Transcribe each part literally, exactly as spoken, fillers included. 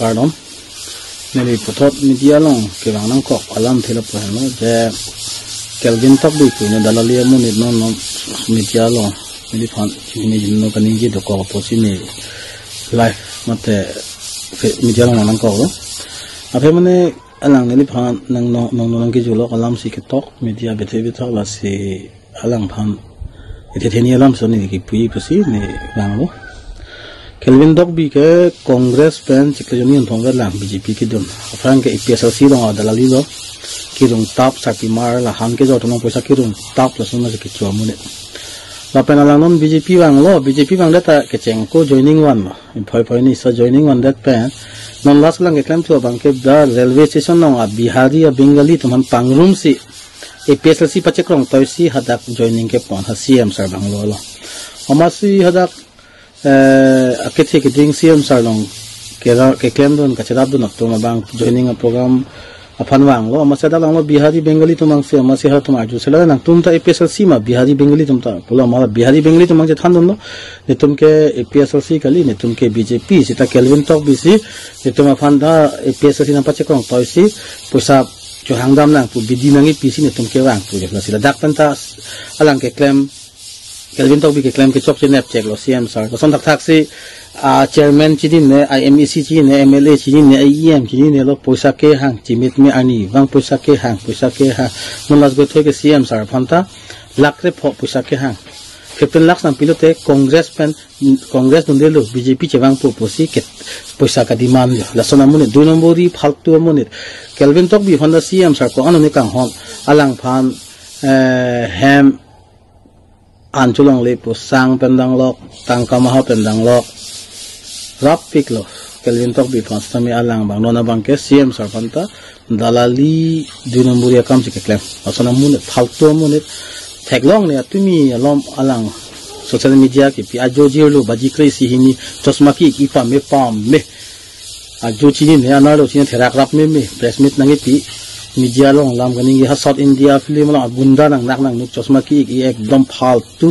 Kardom. Neli puthot media along kevang nangkok alamthe lapu henlo je Kelvin Tokbi pu ne dalali amonit non non media along neliphan chini jino kaningje dokok apotsi ne live mate fe-, media along nangkoklo. Aphi mane alang neliphan nang no, nang no nang kejulok alamsi ketok media bethe bethok lasi alangphan ithetheni alam soni kipuji pusi ne vanglo. Kelvin Tokbi ke Congress pen chiklo joni unthong ke lang B J P kedun. Aphrang ke A P H L C along adalali lo. Kirung tap sarpimar lahan kejor tonong poisa kirung tap lason masi kecho amonit. Lapen alang non B J P vanglo, B J P vangdet ta kecheng ako joining vanlo. Phoi phoi ni sa joining vandet pen. Non last lang keklem thu abang ke the railway station along a Bihari a Bengali atum aphan pangrumsi A P H L C pachekrong toisi hadak joining kepon ha C M sir vanglo lo. Amatsi hadak, eh, akethe keding C M sir along kera-, keklemdun kacherapdun atum abang joining a program aphan vanglo. Amatsi hadak langlo Bihari Bengali atum vangsi amatsi halatum arju sela nangtum ta A P H L C ma Bihari Bengali atum ta pulo ma Bihari Bengali atum vang chethandunlo. Netum ke A P H L C kali, netum ke B J P, seta Kelvin Tokbi si, netum aphan ta A P H L C nangpachekrong toisi, poisa chohangdam nangpu bidi nangkipi si netum kevang pu joklo sila. Dak pen ta alang keklem, Kelvin Tokbi keklem kechokche nepcheklo C M sir. Koson thakthak si, ah, chairman chinine, I M A C chinine, M L A chinine, E M chinine lo poisa kehang, chimit me ani, vang poisa kehang, poisa kehang. Non last go thoi ke C M sir aphan ta, lakh krepho poisa kehang. Fifteen lakhs nangpilote Congress pen, Congress dundelo B J P chevangpo pusi ke poisa ka demand lo. Lason amonit, dui nombori phaltu amonit. Kelvin Tokbi aphan ta C M sir ko-an ne kanghon. Alangphan, eh, hem an cholongle pu sang pen danglok, tangka maha pen danglok. Rappiklo. Kelvin Tokbi aphan sitame alang abang non abang ke C M sir aphan ta dalali dui nombori akam si keklem. Lason amonit, phaltu amonit. Theklongle atumi alom alang social media kipi ajo jirlo baji kre isi hini chosma ki-ik pame pame. Ajo chinine, anerlo chinine therak rap meme. Press meet nangkipi. Media along alam kaningje ha South India film along agunda nangnak nangnuk chosma ki-ik ekdom phaltu.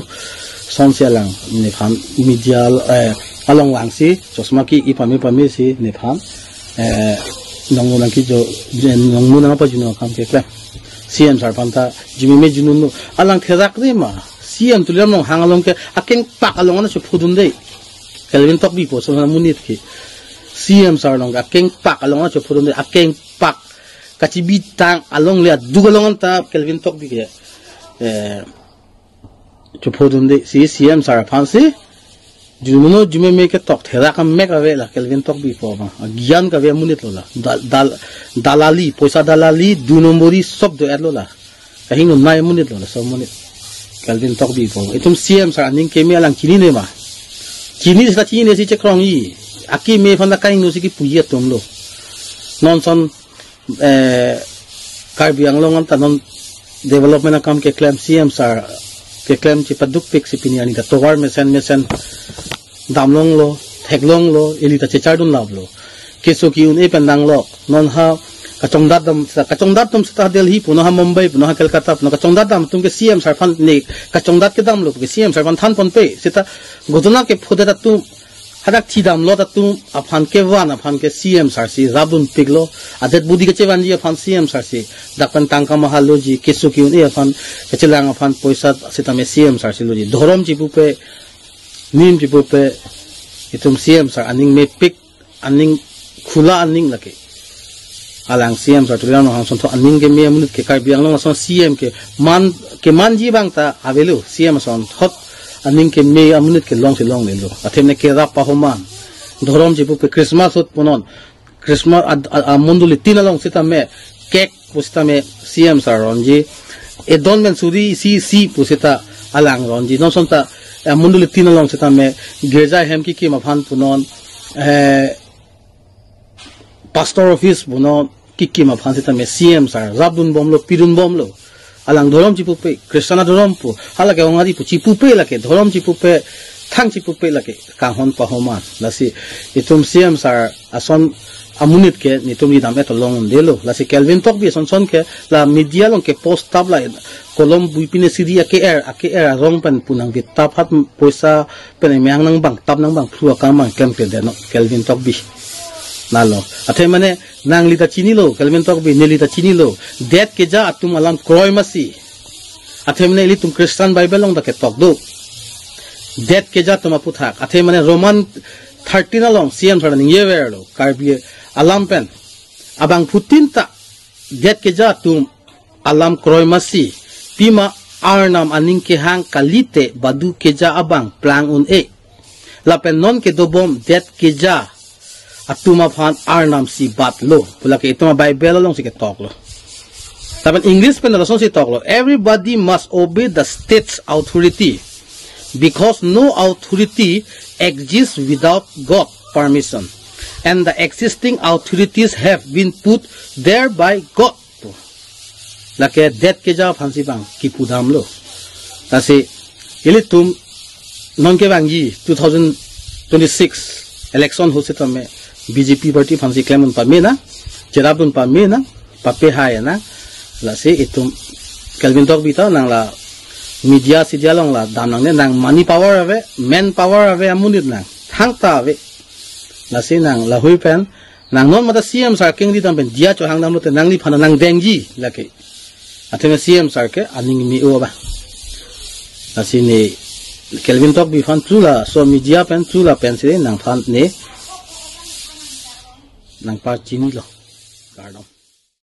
Sonsi alang nephan media, eh, along vangsi chosma ki-ik pame pame si nephan, eh, nongmu nangkejo, je nongmu nangpajuno akam keklem. C M sir aphan ta jumeme jununu alang therak re ma. C M Tuliram Ronghang along ke akengpak along ana chepudunde. Kelvin Tokbi pu ason amonit ke C M sir along ke akengpak along ana chepudunde, akengpak kachibitang alongle aduk along anta Kelvin Tokbi ke, eh, chepudunde si C M sir aphan si. Juno jumeme ketok therak amek ave la Kelvin Tokbi pu abang. Agyan kave amonit lo la. Dal-, dal-, dalali, poisa dalali, dui nombori sob do-etlo la. Kahingno nai amonit lo la, sob amonit. Kelvin Tokbi pu. Itum C M sir aning keme alang chinine ma. Chini seta chinine si chekrongji. Akeme aphan ta kahingno si kipuji atum lo. Non son, eh, Karbi Anglong anta non development akam keklem C M sir keklem chepadukpik si pini arni ta tovar mesen mesen damlonglo, theklonglo, ili ta chechardun laplo. Keso ki-un-e pen danglok, non ha kachongdat dam, kachongdat dam seta Delhi pu, non ha Mumbai pu, non ha Kolkata pu, non kachongdat dam atum ke C M sir aphan ne kachongdat kedamlo ke C M sir aphan thanponpe, seta ghotona kephodet atum hadak thidamlot atum aphan kevan aphan ke C M sir si rapdunpiklo, adet budi kechevanji aphan C M sir si dak pen tangka maha loji, keso ki-un-e aphan, kachelang aphan poisa sitame C M sir si loji. Dhorom chepupe, nim chepupe, itum C M sir aning mepik, aning khula aning lake. Alang C M sir Tuliram Ronghang asonthot aning keme amonit ke Karbi Anglong ason C M keman, kemanji abang ta avelo, C M asonthot aning keme amonit ke longsi longlelo. Athemne kerap pahoman. Dhorom chepupe Christmas ahut punon. Christmas ad-, a, a, mondoli tin along sitame cake pu sitame C M sir ronji. Edon pen suri isi isi pu seta alang ronji. Non son ta, eh, mondoli tin along sitame girja hem kikim aphan punon, eh, pastor office punon kikim aphan sitame C M sir rapdunbomlo, pidunbomlo. Alang dhorom chepupe, Christian adhorom pu, hala ke ongari pu chepupe lake, dhorom chepupe, thang chepupe lake, kanghon pahoman. Lasi itum C M sir ason amonit ke netum ridam et along undelo. Lasi Kelvin Tokbi ason son ke la media along kepost tap la kolom bui pine siri ake-er, ake-er arong pen pu nangvit tap hat poisa pen emang nangbang tap nangbang phlu akam abang klemkledet non Kelvin Tokbi. Lalo. Athe mane nangli ta chinilo, Kelvin Tokbi, neli ta chinilo. Det keja atum alam kroi masi. Athe mane ilitum Christian Bible along ta ketok do. Det keja atum aputhak. Athe mane Roman thirteen along C M sar ningjeverlo. Karbi alam pen. Abangphutin ta det keja atum alam kroi masi. Pima Arnam aning kehang kalite badu keja abang plang un-e. Lapen non kedobom det keja atum aphan Arnam si batlo. Pu lake itum Bible alongsi ketoklo. Lapen English pen lasonsi toklo. Everybody must obey the state's authority because no authority exists without God permission. And the existing authorities have been put there by God. Lake det keja aphansi bang kipudamlo. Lasi ilitum non kevangji two thousand twenty-six election ahut setame B J P party aphansi klem un pame nang, cherap un pame nang, pape hai nang. Lasi itum Kelvin Tokbi ta nang la media sidia along la dam nangne, nang money power ave, man power ave, amonit nang thangta ave. Lasi nang lahui pen nang non mata C M sar kengri dam pen diya chohang damlote nangliphan nang dengji lake. Athe mane C M sar ke aning me-o ba. Lasi ne Kelvin Tokbi aphan chula so media pen chula pensi nangphan ne nangpachinilo. Kardom.